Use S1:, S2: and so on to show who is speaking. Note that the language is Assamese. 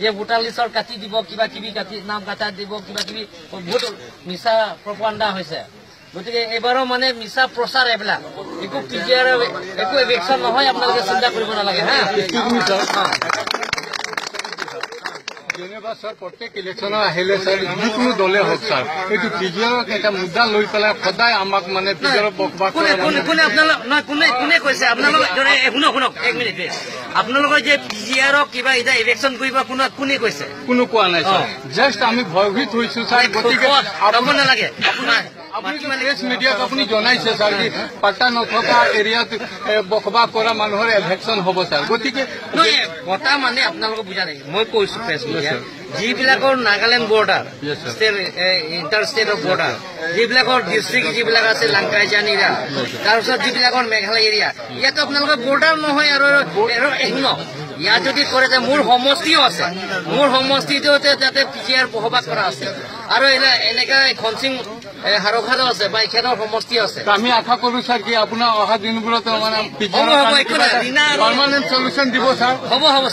S1: যে ভোটাৰ লিষ্টৰ কাটি দিব, কিবা কিবি কাটি নাম কাটা দিব, কিবা কিবি বহুত মিছা প্ৰপাগাণ্ডা হৈছে। গতিকে এইবাৰো মানে মিছা প্ৰচাৰ এইবিলাক, একো পিজিআৰ একো এভিকশ্যন নহয়, আপোনালোকে চিন্তা কৰিব নালাগে। হা।
S2: যেনিবা ছাৰ, প্ৰত্যেক ইলেকশ্যনৰ আহিলে ছাৰ, যিকোনো দলে হওক ছাৰ, এইটো পিজিআৰক এটা মুদ্দা লৈ পেলাই সদায় আমাক মানে পিজিআৰৰ বসবাস
S1: কোনে কোনে কোনে আপোনালোক নহয়, কোনে কোনে কৈছে আপোনালোক? শুনক শুনক, এক মিনিট। আপোনালোকৰ যে পিজিআৰক কিবা এতিয়া ইলেকশ্যন কৰিব কোনে কৈছে?
S2: কোনো কোৱা নাই ছাৰ, জাষ্ট আমি ভয়ভীত হৈছো ছাৰ। গতিকে
S1: ক'ব নালাগে আপোনাৰ।
S2: আপুনি প্ৰেছ মিডিয়াক আপুনি জনাইছে ছাৰ কি পাট্টা নথকা এৰিয়াত বসবাস কৰা মানুহৰ এভিকশ্যন হ'ব ছাৰ, গতিকে
S1: কথা মানে আপোনালোকক বুজা নাই। মই কৈছো, প্ৰেছ মিডিয়া যিবিলাকৰ নাগালেণ্ড বৰ্ডাৰ, ইণ্টাৰ ষ্টেটৰ বৰ্ডাৰ, যিবিলাকৰ ডিষ্ট্ৰিক্ট যিবিলাক আছে, লাংকাইজান এৰিয়া, তাৰপিছত যিবিলাকৰ মেঘালয় এৰিয়া, ইয়াতো আপোনালোকৰ বৰ্ডাৰ নহয়। আৰু শুনক, ইয়াত যদি কৰে যে মোৰ সমষ্টিও আছে, মোৰ সমষ্টিটো তাতে পিজিআৰ বসবাস কৰা আছে আৰু এনেকা খনচিং হাৰখাৰো আছে বা এইখনৰ সমষ্টি আছে।
S2: আমি আশা কৰো ছাৰ কি আপোনাৰ অহা দিনবোৰত মানে পাৰ্মানেণ্ট চলিউশ্যন দিব ছাৰ।
S1: হ'ব হ'ব।